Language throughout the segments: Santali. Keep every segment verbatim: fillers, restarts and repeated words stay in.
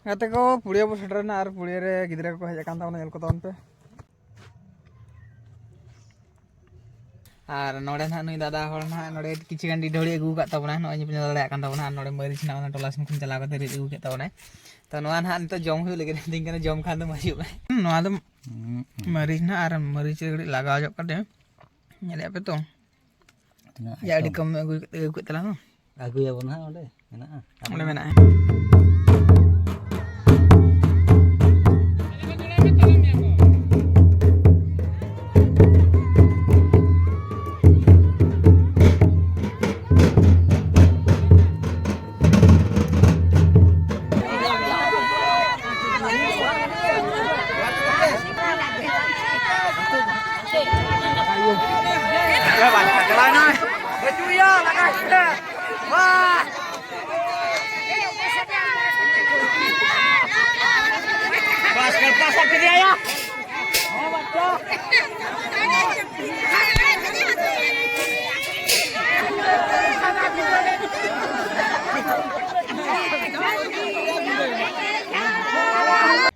ᱜᱟᱛᱮ ᱠᱚ, ᱯᱩᱲᱤᱭᱟᱹ ᱵᱚ ᱥᱮᱴᱮᱨᱮᱱᱟ ᱟᱨ ᱯᱩᱲᱤᱭᱟᱹ ᱨᱮ ᱜᱤᱫᱽᱨᱟᱹ ᱠᱚᱠᱚ ᱦᱮᱡ ᱟᱠᱟᱱ ᱛᱟᱵᱚᱱᱟ, ᱧᱮᱞ ᱠᱚ ᱛᱟᱵᱚᱱ ᱯᱮ᱾ ᱟᱨ ᱱᱚᱰᱮ ᱱᱟᱦᱟᱜ ᱱᱩᱭ ᱫᱟᱫᱟ ᱦᱚᱲ ᱱᱟᱦᱟᱜ ᱱᱚᱰᱮ ᱠᱤᱪᱷᱩ ᱜᱟᱱ ᱰᱤᱰᱷᱟᱹᱲᱤ ᱟᱹᱜᱩ ᱟᱠᱟᱫ ᱛᱟᱵᱚᱱᱟ, ᱱᱚᱜᱼᱚᱭ ᱧᱮᱞ ᱫᱟᱲᱮᱭᱟᱜ ᱠᱟᱱ ᱛᱟᱵᱚᱱᱟ᱾ ᱟᱨ ᱱᱚᱰᱮ ᱢᱟᱹᱨᱤᱪ ᱱᱟᱦᱟᱜ ᱚᱱᱟ ᱴᱚᱞᱟ ᱥᱮᱱ ᱠᱷᱚᱱ ᱪᱟᱞᱟᱣ ᱠᱟᱛᱮ ᱨᱤᱫ ᱟᱹᱜᱩ ᱠᱮᱫ ᱛᱟᱵᱚᱱᱟᱭ᱾ ᱛᱚ ᱱᱚᱣᱟ ᱱᱟᱦᱟᱜ ᱱᱤᱛᱚᱜ ᱡᱚᱢ ᱦᱩᱭᱩᱜ ᱞᱟᱹᱜᱤᱫ, ᱢᱮᱛᱟᱹᱧ ᱠᱟᱱᱟ ᱡᱚᱢ ᱠᱷᱟᱱ ᱫᱚ ᱦᱤᱡᱩᱜ ᱢᱮ᱾ ᱱᱚᱣᱟ ᱫᱚ ᱦᱩᱸ, ᱦᱩᱸ᱾ ᱢᱟᱹᱨᱤᱪ ᱱᱟᱦᱟᱜ, ᱟᱨ ᱢᱟᱹᱨᱤᱪ ᱨᱮ ᱠᱟᱹᱴᱤᱡ ᱞᱟᱜᱟᱣ ᱧᱚᱜ ᱠᱟᱛᱮ, ᱧᱮᱞᱮᱫᱼᱟ ᱯᱮ ᱛᱚ? ᱛᱤᱱᱟᱹᱜ ᱡᱟ ᱟᱹᱰᱤ item? ᱠᱚᱢ ᱟᱹᱜᱩ, ᱟᱹᱜᱩ ᱠᱮᱫ ᱛᱟᱞᱟᱝ ᱫᱚ᱾ ᱟᱹᱜᱩᱭᱟᱵᱚᱱ ᱦᱟᱸᱜ ᱚᱸᱰᱮ ᱢᱮᱱᱟᱜᱼᱟ᱾ ᱚᱸᱰᱮ ᱢᱮᱱᱟᱜᱼᱟ᱾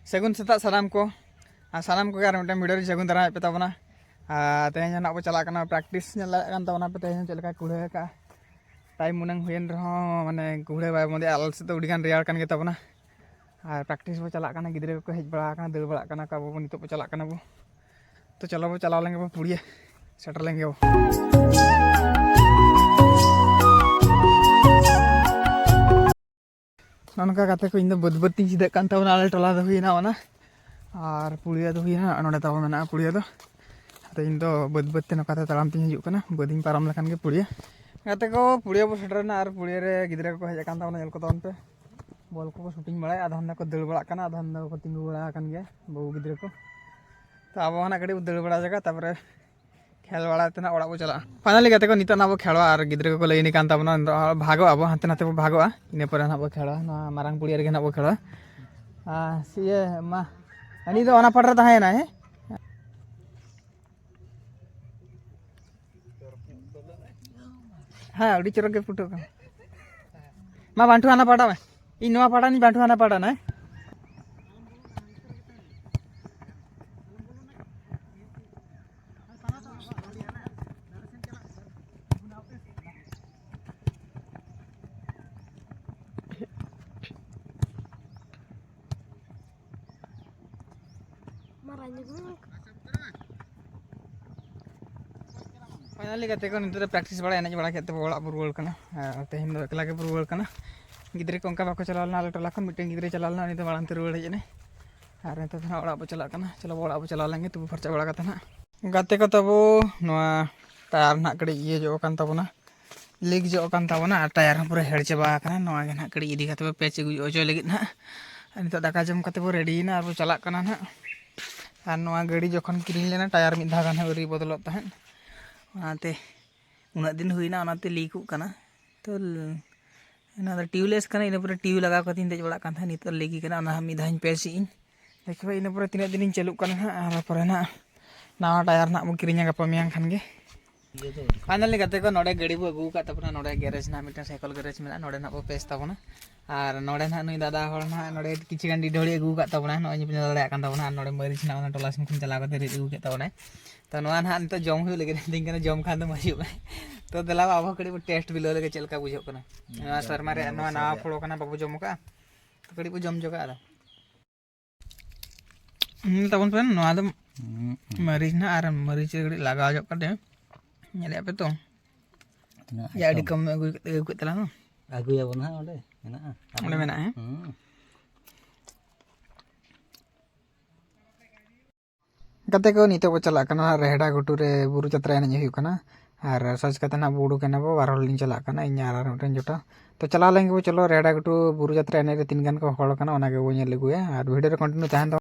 ᱥᱟᱹᱜᱩᱱ ᱥᱮᱛᱟᱜ ᱥᱟᱱᱟᱢ ᱠᱚ, ᱟᱨ ᱥᱟᱱᱟᱢ ᱠᱚᱜᱮ ᱟᱨ ᱢᱤᱫᱴᱟᱝ video ᱨᱮ ᱥᱟᱹᱜᱩᱱ ᱫᱟᱨᱟᱢ ᱦᱮᱡ ᱯᱮ ᱛᱟᱵᱚᱱᱟ᱾ ᱟᱨ ᱛᱮᱦᱮᱧ ᱦᱚᱸ ᱱᱟᱜ ᱵᱚ ᱪᱟᱞᱟᱜ ᱠᱟᱱᱟ practice, ᱧᱮᱞ ᱫᱟᱲᱮᱭᱟᱜ ᱠᱟᱱ ᱛᱟᱵᱚᱱᱟ ᱯᱮ ᱛᱮᱦᱮᱧ ᱦᱚᱸ ᱪᱮᱫ ᱞᱮᱠᱟ ᱠᱩᱲᱦᱟᱹ ᱟᱠᱟᱫᱼᱟ᱾ time ᱩᱱᱟᱹᱝ ᱦᱩᱭᱮᱱ ᱨᱮᱦᱚᱸ ᱢᱟᱱᱮ ᱠᱩᱲᱦᱟᱹ ᱵᱟᱭ ᱵᱚᱱᱫᱮᱜᱼᱟ᱾ ᱟᱞᱮ ᱥᱮᱫ ᱫᱚ ᱟᱹᱰᱤ ᱜᱟᱱ ᱨᱮᱭᱟᱲ ᱠᱟᱱ ᱜᱮ ᱛᱟᱵᱚᱱᱟ᱾ ᱟᱨ practice ᱵᱚ ᱪᱟᱞᱟᱜ ᱠᱟᱱᱟ, ᱜᱤᱫᱽᱨᱟᱹ ᱠᱚᱠᱚ ᱦᱮᱡ ᱵᱟᱲᱟ ᱟᱠᱟᱱᱟ, ᱫᱟᱹᱲ ᱵᱟᱲᱟᱜ ᱠᱟᱱᱟ ᱠᱚ, ᱟᱵᱚ ᱵᱚ ᱱᱤᱛᱚᱜ ᱵᱚ ᱪᱟᱞᱟᱜ ᱠᱟᱱᱟ ᱵᱚ᱾ ᱛᱚ ᱪᱚᱞᱚ ᱵᱚ ᱪᱟᱞᱟᱣ ᱞᱮᱱ ᱜᱮ ᱵᱚ ᱯᱩᱲᱤᱭᱟᱹ, ᱥᱮᱴᱮᱨ ᱞᱮᱱ ᱜᱮ ᱵᱚ᱾ ᱱᱚᱜᱼᱚ ᱱᱚᱝᱠᱟ ᱜᱟᱛᱮ ᱠᱚ, ᱤᱧ ᱫᱚ ᱵᱟᱹᱫᱽ ᱵᱟᱹᱫᱽ ᱛᱤᱧ ᱪᱷᱤᱫᱟᱹᱜ ᱠᱟᱱ ᱛᱟᱵᱚᱱᱟ᱾ ᱟᱞᱮ ᱴᱚᱞᱟ ᱫᱚ ᱦᱩᱭᱱᱟ ᱚᱱᱟ, ᱟᱨ ᱯᱩᱲᱤᱭᱟᱹ ᱫᱚ ᱦᱩᱭᱱᱟ ᱱᱚᱜᱼᱚ ᱱᱚᱰᱮ ᱛᱟᱵᱚ ᱢᱮᱱᱟᱜᱼᱟ ᱯᱩᱲᱤᱭᱟᱹ ᱫᱚ᱾ ᱟᱫᱚ ᱤᱧ ᱫᱚ ᱵᱟᱹᱫᱽ ᱵᱟᱹᱫᱽ ᱛᱮ ᱱᱚᱝᱠᱟ ᱛᱮ ᱛᱟᱲᱟᱢ ᱛᱤᱧ ᱦᱤᱡᱩᱜ ᱠᱟᱱᱟ, ᱵᱟᱹᱫᱽ ᱤᱧ ᱯᱟᱨᱚᱢ ᱞᱮᱠᱷᱟᱱ ᱜᱮ ᱯᱩᱲᱤᱭᱟᱹ᱾ ᱜᱟᱛᱮ ᱠᱚ, ᱯᱩᱲᱤᱭᱟᱹ ᱵᱚ ᱥᱮᱴᱮᱨᱮᱱᱟ ᱟᱨ ᱯᱩᱲᱤᱭᱟᱹ ᱨᱮ ᱜᱤᱫᱽᱨᱟᱹ ᱠᱚᱠᱚ ᱦᱮᱡ ᱟᱠᱟᱱ ᱛᱟᱵᱚᱱᱟ, ᱧᱮᱞ ᱠᱚ ᱛᱟᱵᱚᱱ ᱯᱮ᱾ ᱵᱚᱞ ᱠᱚᱠᱚ shooting ᱵᱟᱲᱟᱭᱟ, ᱟᱫᱷᱟᱱ ᱫᱚᱠᱚ ᱫᱟᱹᱲ ᱵᱟᱲᱟᱜ ᱠᱟᱱᱟ, ᱟᱫᱷᱟᱱ ᱫᱚᱠᱚ ᱛᱤᱸᱜᱩ ᱵᱟᱲᱟ ᱟᱠᱟᱱ ᱜᱮᱭᱟ ᱵᱟᱹᱵᱩ ᱜᱤᱫᱽᱨᱟᱹ ᱠᱚ᱾ ᱛᱚ ᱟᱵᱚ ᱦᱚᱸ ᱱᱟᱜ ᱠᱟᱹᱴᱤᱡ ᱵᱚ ᱫᱟᱹᱲ ᱵᱟᱲᱟ ᱡᱟᱭᱜᱟ, ᱛᱟᱨᱯᱚᱨᱮ ᱠᱷᱮᱞ ᱵᱟᱲᱟ ᱛᱮ ᱱᱟᱜ ᱚᱲᱟᱜ ᱵᱚ ᱪᱟᱞᱟᱜᱼᱟ᱾ Finally ᱜᱟᱛᱮ ᱠᱚ, ᱱᱤᱛᱚᱜ ᱱᱟᱜ ᱵᱚ ᱠᱷᱮᱞᱣᱟ ᱟᱨ ᱜᱤᱫᱽᱨᱟᱹ ᱠᱚᱠᱚ ᱞᱟᱹᱭᱤᱱ ᱠᱟᱱ ᱛᱟᱵᱚᱱᱟ, ᱱᱤᱛᱚᱜ ᱵᱷᱟᱜᱚᱜ ᱟᱵᱚ, ᱦᱟᱱᱛᱮ ᱱᱟᱛᱮ ᱵᱚ ᱵᱷᱟᱜᱚᱜᱼᱟ᱾ ᱤᱱᱟᱹ ᱯᱚᱨᱮ ᱱᱟᱜ ᱵᱚ ᱠᱷᱮᱞᱣᱟ, ᱱᱚᱣᱟ ᱢᱟᱨᱟᱝ ᱯᱩᱲᱤᱭᱟᱹ ᱨᱮᱜᱮ ᱱᱟᱜ ᱵᱚ ᱠᱷᱮᱞᱣᱟ᱾ ᱟᱨ ᱤᱭᱟᱹ ᱢᱟ, ᱩᱱᱤ ᱫᱚ ᱚᱱᱟ ᱯᱟᱴ ᱨᱮ ᱛᱟᱦᱮᱸᱭᱮᱱᱟᱭ, ᱦᱮᱸ? ᱦᱮᱸ, ᱟᱹᱰᱤ ᱪᱚᱨᱚᱠ ᱜᱮ ᱯᱷᱩᱴᱟᱹᱜ ᱠᱟᱱᱟ᱾ ᱢᱟ ᱵᱟᱱᱴᱩ ᱦᱟᱱᱟ ᱯᱟᱦᱴᱟ ᱢᱮ, ᱤᱧ ᱱᱚᱣᱟ ᱯᱟᱦᱴᱟ ᱱᱤᱧ, ᱵᱟᱱᱴᱩ ᱦᱟᱱᱟ ᱯᱟᱦᱴᱟ ᱱᱟᱭ᱾ ᱯᱷᱟᱭᱱᱟᱞᱤ ᱜᱟᱛᱮ ᱠᱚ, ᱱᱤᱛᱚᱜ ᱫᱚ ᱯᱨᱮᱠᱴᱤᱥ ᱵᱟᱲᱟ, ᱮᱱᱮᱡ ᱵᱟᱲᱟ ᱠᱮᱫ ᱛᱮᱵᱚ ᱚᱲᱟᱜ ᱵᱚ ᱨᱩᱣᱟᱹᱲ ᱠᱟᱱᱟ᱾ ᱟᱨ ᱛᱮᱦᱮᱧ ᱫᱚ ᱮᱠᱞᱟ ᱜᱮᱵᱚ ᱨᱩᱣᱟᱹᱲ ᱠᱟᱱᱟ᱾ ᱜᱤᱫᱽᱨᱟᱹ ᱠᱚ ᱚᱱᱠᱟ ᱵᱟᱠᱚ ᱪᱟᱞᱟᱣ ᱞᱮᱱᱟ ᱟᱞᱮ ᱴᱚᱞᱟ ᱠᱷᱚᱱ᱾ ᱢᱤᱫᱴᱮᱱ ᱜᱤᱫᱽᱨᱟᱹᱭ ᱪᱟᱞᱟᱣ ᱞᱮᱱᱟ, ᱩᱱᱤ ᱫᱚ ᱢᱟᱲᱟᱝ ᱛᱮ ᱨᱩᱣᱟᱹᱲ ᱦᱮᱡ ᱮᱱᱟᱭ᱾ ᱟᱨ ᱱᱤᱛᱚᱜ ᱫᱚ ᱱᱟᱦᱟᱜ ᱚᱲᱟᱜ ᱵᱚ ᱪᱟᱞᱟᱜ ᱠᱟᱱᱟ᱾ ᱪᱚᱞᱚ ᱵᱚ ᱚᱲᱟᱜ ᱵᱚ ᱪᱟᱞᱟᱣ ᱞᱮᱱ ᱜᱮ, ᱛᱚᱵᱮ ᱯᱷᱟᱨᱪᱟ ᱵᱟᱲᱟ ᱠᱟᱛᱮ ᱱᱟᱦᱟᱜ᱾ ᱜᱟᱛᱮ ᱠᱚ ᱛᱟᱵᱚ, ᱱᱚᱣᱟ ᱴᱟᱭᱟᱨ ᱱᱟᱦᱟᱜ ᱠᱟᱹᱴᱤᱡ ᱤᱭᱟᱹ ᱧᱚᱜ ᱟᱠᱟᱱ ᱛᱟᱵᱚᱱᱟ, ᱞᱤᱠ ᱧᱚᱜ ᱟᱠᱟᱱ ᱛᱟᱵᱚᱱᱟ ᱟᱨ ᱴᱟᱭᱟᱨ ᱦᱚᱸ ᱯᱩᱨᱟᱹ ᱦᱮᱲ ᱪᱟᱵᱟ ᱟᱠᱟᱱᱟ᱾ ᱱᱚᱣᱟ ᱜᱮ ᱱᱟᱦᱟᱜ ᱠᱟᱹᱴᱤᱡ ᱤᱫᱤ ᱠᱟᱛᱮ ᱵᱚ ᱯᱮᱪ ᱟᱹᱜᱩ ᱦᱚᱪᱚᱭ ᱞᱟᱹᱜᱤᱫ ᱱᱟᱦᱟᱜ᱾ ᱟᱨ ᱱᱤᱛᱚᱜ ᱫᱟᱠᱟ ᱡᱚᱢ ᱠᱟᱛᱮ ᱵᱚ ᱨᱮᱰᱤᱭᱮᱱᱟ ᱟᱨ ᱵᱚ ᱪᱟᱞᱟᱜ ᱠᱟᱱᱟ ᱱᱟᱦᱟᱜ᱾ ᱟᱨ ᱱᱚᱣᱟ ᱜᱟᱹᱰᱤ ᱡᱚᱠᱷᱚᱱ ᱠᱤᱨᱤᱧ ᱞᱮᱱᱟ, ᱴᱟᱭᱟᱨ ᱢᱤᱫ ᱫᱷᱟᱣ ᱜᱟᱱ ᱦᱚᱸ ᱟᱹᱣᱨᱤ ᱵᱚᱫᱚᱞᱚᱜ ᱛᱟᱦᱮᱸᱫ᱾ ᱚᱱᱟᱛᱮ ᱩᱱᱟᱹᱜ ᱫᱤᱱ ᱦᱩᱭᱱᱟ, ᱚᱱᱟᱛᱮ ᱞᱤᱠᱚᱜ ᱠᱟᱱᱟ᱾ ᱛᱚ, ᱚᱱᱟ ᱫᱚ ᱴᱤᱭᱩᱞᱮᱥ ᱠᱟᱱᱟ, ᱤᱱᱟᱹ ᱯᱚᱨᱮ ᱴᱤᱭᱩ ᱞᱟᱜᱟᱣ ᱠᱟᱛᱮᱧ ᱫᱮᱡ ᱵᱟᱲᱟᱜ ᱠᱟᱱ ᱛᱟᱦᱮᱸᱫ᱾ ᱱᱤᱛᱚᱜ ᱞᱤᱠ ᱠᱟᱱᱟ, ᱚᱱᱟ ᱦᱚᱸ ᱢᱤᱫ ᱫᱷᱟᱣ ᱤᱧ ᱯᱮᱪ ᱤᱧ᱾ ᱫᱮᱠᱷᱤ ᱵᱷᱟᱭ, ᱤᱱᱟᱹ ᱯᱚᱨᱮ ᱛᱤᱱᱟᱹᱜ ᱫᱤᱱᱤᱧ ᱪᱟᱹᱞᱩᱜ ᱠᱟᱱᱟ ᱱᱟᱦᱟᱜ, ᱟᱨ ᱯᱚᱨᱮ ᱱᱟᱦᱟᱜ ᱱᱟᱣᱟ ᱴᱟᱭᱟᱨ ᱱᱟᱦᱟᱜ ᱵᱚᱱ ᱠᱤᱨᱤᱧᱟ ᱜᱟᱯᱟ ᱢᱮᱭᱟᱝ ᱠᱷᱟᱱ ᱜᱮ᱾ ᱯᱷᱟᱭᱱᱟᱞᱤ ᱜᱟᱛᱮ ᱠᱚ, ᱱᱚᱰᱮ ᱜᱟᱹᱰᱤ ᱵᱚ ᱟᱹᱜᱩ ᱟᱠᱟᱫ ᱛᱟᱵᱚᱱᱟ, ᱱᱚᱰᱮ ᱜᱮᱨᱮᱡᱽ ᱱᱟᱦᱟᱜ ᱢᱤᱫᱴᱮᱱ ᱥᱟᱭᱠᱮᱞ ᱜᱮᱨᱮᱡᱽ ᱢᱮᱱᱟᱜᱼᱟ, ᱱᱚᱰᱮ ᱱᱟᱦᱟᱜ ᱵᱚ ᱯᱮᱪ ᱛᱟᱵᱚᱱᱟ᱾ ᱟᱨ ᱱᱚᱰᱮ ᱱᱟᱦᱟᱜ ᱱᱩᱭ ᱫᱟᱫᱟ ᱦᱚᱲ ᱱᱟᱦᱟᱜ ᱱᱚᱰᱮ ᱠᱤᱪᱷᱩ ᱜᱟᱱ ᱰᱤᱰᱷᱟᱹᱣᱲᱤ ᱟᱹᱜᱩ ᱟᱠᱟᱫ ᱛᱟᱵᱚᱱᱟ, ᱱᱚᱜᱼᱚᱭ ᱧᱮᱞ ᱫᱟᱲᱮᱭᱟᱜ ᱠᱟᱱ ᱛᱟᱵᱚᱱᱟ᱾ ᱟᱨ ᱱᱚᱰᱮ ᱢᱟᱹᱨᱤᱪ ᱱᱟᱦᱟᱜ ᱚᱱᱟ ᱴᱚᱞᱟ ᱥᱮᱱ ᱠᱷᱚᱱ ᱪᱟᱞᱟᱣ ᱠᱟᱛᱮ ᱨᱤᱫ ᱟᱹᱜᱩ ᱠᱮᱫ ᱛᱟᱵᱚᱱᱟᱭ᱾ ᱛᱚ, ᱱᱚᱣᱟ ᱱᱟᱦᱟᱜ ᱱᱤᱛᱚᱜ ᱡᱚᱢ ᱦᱩᱭᱩᱜ ᱞᱟᱹᱜᱤᱫ ᱢᱤᱛᱟᱹᱧ ᱠᱟᱱᱟ, ᱡᱚᱢ ᱠᱷᱟᱱ ᱫᱚ ᱢᱚᱡᱽ ᱦᱩᱭᱩᱜᱼᱟ᱾ ᱛᱚ, ᱫᱮᱞᱟ ᱟᱵᱚ ᱠᱟᱹᱴᱤᱡ ᱵᱚ ᱴᱮᱥᱴ ᱵᱤᱞᱟᱹᱣ ᱞᱮᱜᱮ ᱪᱮᱫ ᱞᱮᱠᱟ ᱵᱩᱡᱷᱟᱹᱜ ᱠᱟᱱᱟ᱾ ᱱᱚᱣᱟ ᱥᱮᱨᱢᱟ ᱨᱮᱭᱟᱜ ᱱᱚᱣᱟ ᱱᱟᱣᱟ ᱯᱷᱚᱲᱚ ᱠᱟᱱᱟ, ᱵᱟᱵᱚ ᱡᱚᱢ ᱟᱠᱟᱫᱼᱟ᱾ ᱛᱚ, ᱠᱟᱹᱴᱤᱡ ᱵᱚ ᱡᱚᱢ ᱡᱚᱜᱟ ᱟᱫᱚ᱾ ᱦᱩᱸ, ᱛᱟᱵᱚᱱ ᱯᱮ, ᱱᱚᱣᱟ ᱫᱚ ᱦᱩᱸ, ᱦᱩᱸ᱾ ᱢᱟᱹᱨᱤᱪ ᱱᱟᱦᱟᱜ ᱟᱨ ᱢᱟᱹᱨᱤᱪ ᱨᱮ ᱠᱟᱹᱴᱤᱡ ᱞᱟᱜᱟᱣ ᱧᱚᱜ ᱠᱟᱛᱮ ᱧᱮᱞᱮᱫᱼᱟ ᱯᱮ ᱛᱚ᱾ ᱛᱤᱱᱟᱹᱜ ᱡᱟ ᱟᱹᱰᱤ item᱾ ᱠᱚᱢ ᱟᱹᱜᱩ, ᱟᱹᱜᱩ ᱠᱮᱫ ᱛᱟᱞᱟᱝ ᱫᱚ᱾ ᱟᱹᱜᱩᱭᱟᱵᱚᱱ ᱦᱟᱸᱜ ᱚᱸᱰᱮ ᱢᱮᱱᱟᱜᱼᱟ᱾ ᱚᱸᱰᱮ ᱢᱮᱱᱟᱜᱼᱟ, ᱦᱮᱸ? ᱦᱩᱸ᱾ ᱜᱟᱛᱮ ᱠᱚ, ᱱᱤᱛᱚᱜ ᱵᱚ ᱪᱟᱞᱟᱜ ᱠᱟᱱᱟ ᱨᱮᱦᱲᱟ ᱜᱷᱩᱴᱩ ᱨᱮ ᱵᱩᱨᱩ ᱡᱟᱛᱨᱟ ᱮᱱᱮᱡ ᱦᱩᱭᱩᱜ ᱠᱟᱱᱟ᱾ ᱟᱨ ᱥᱟᱡᱽ ᱠᱟᱛᱮ ᱱᱟᱦᱟᱜ ᱵᱚ ᱩᱰᱩᱠ ᱮᱱᱟ ᱵᱚ, ᱵᱟᱨ ᱦᱚᱲ ᱞᱤᱧ ᱪᱟᱞᱟᱜ ᱠᱟᱱᱟ, ᱤᱧ ᱟᱨ ᱟᱨ ᱢᱤᱫᱴᱮᱱ ᱡᱚᱴᱟᱣ᱾ ᱛᱚ, ᱪᱟᱞᱟᱣ ᱞᱮᱱ ᱜᱮᱵᱚ, ᱪᱚᱞᱚ, ᱨᱮᱦᱲᱟ ᱜᱷᱩᱴᱩ ᱵᱩᱨᱩ ᱡᱟᱛᱨᱟ ᱮᱱᱮᱡ ᱨᱮ ᱛᱤᱱ ᱜᱟᱱ ᱠᱚ ᱦᱚᱲ ᱠᱟᱱᱟ, ᱚᱱᱟ ᱜᱮᱵᱚ ᱧᱮᱞ ᱟᱹᱜᱩᱭᱟ᱾ ᱟᱨ video ᱨᱮ continue ᱛᱟᱦᱮᱱ ᱛᱟᱵᱚᱱ᱾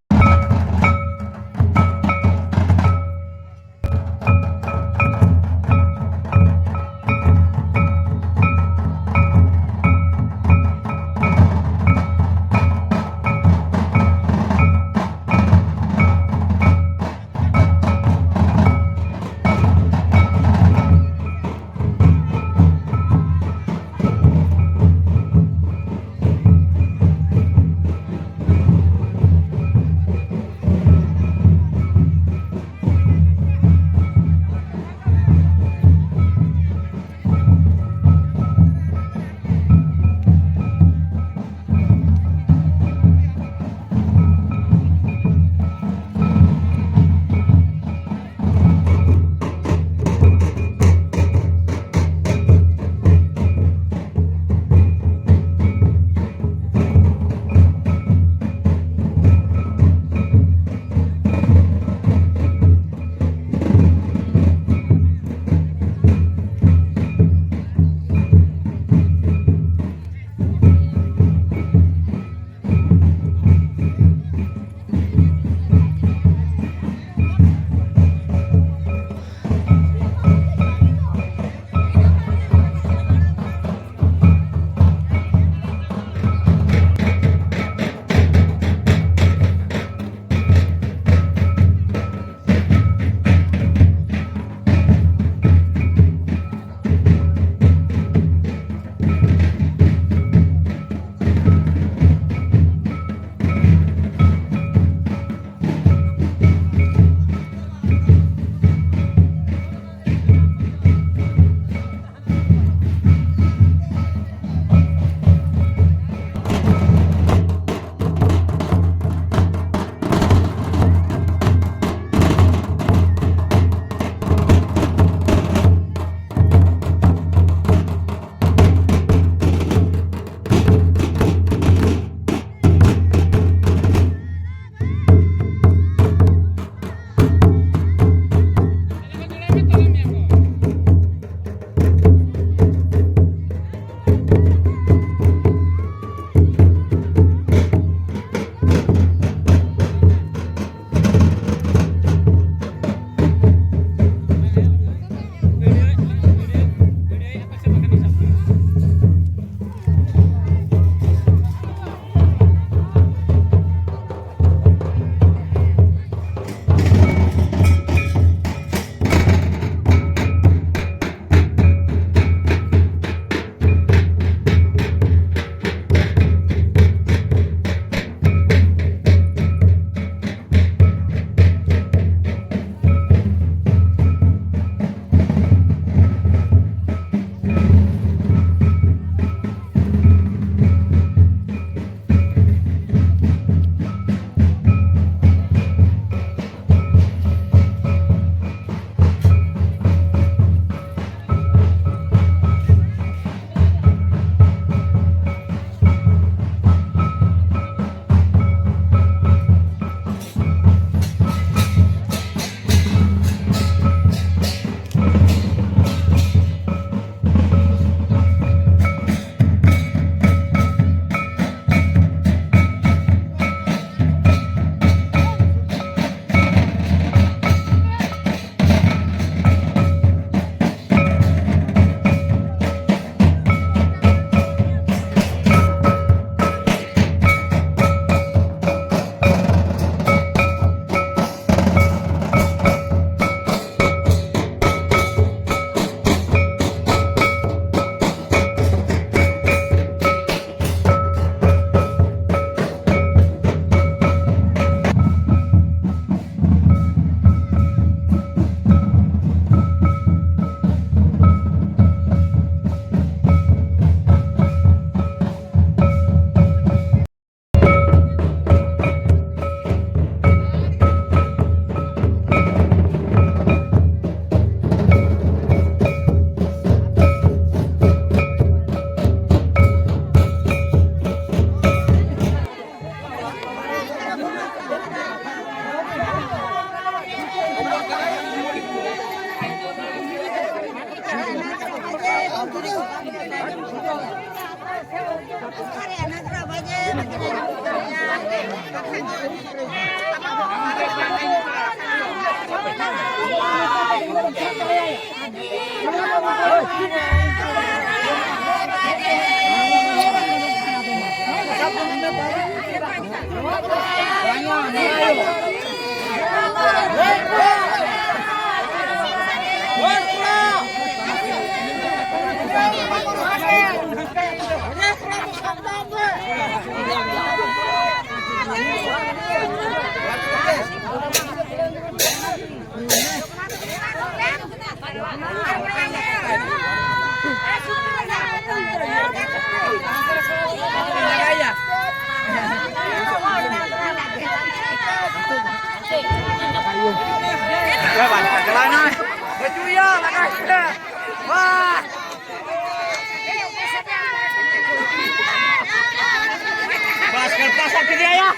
बस कर, पास कर दिया यार।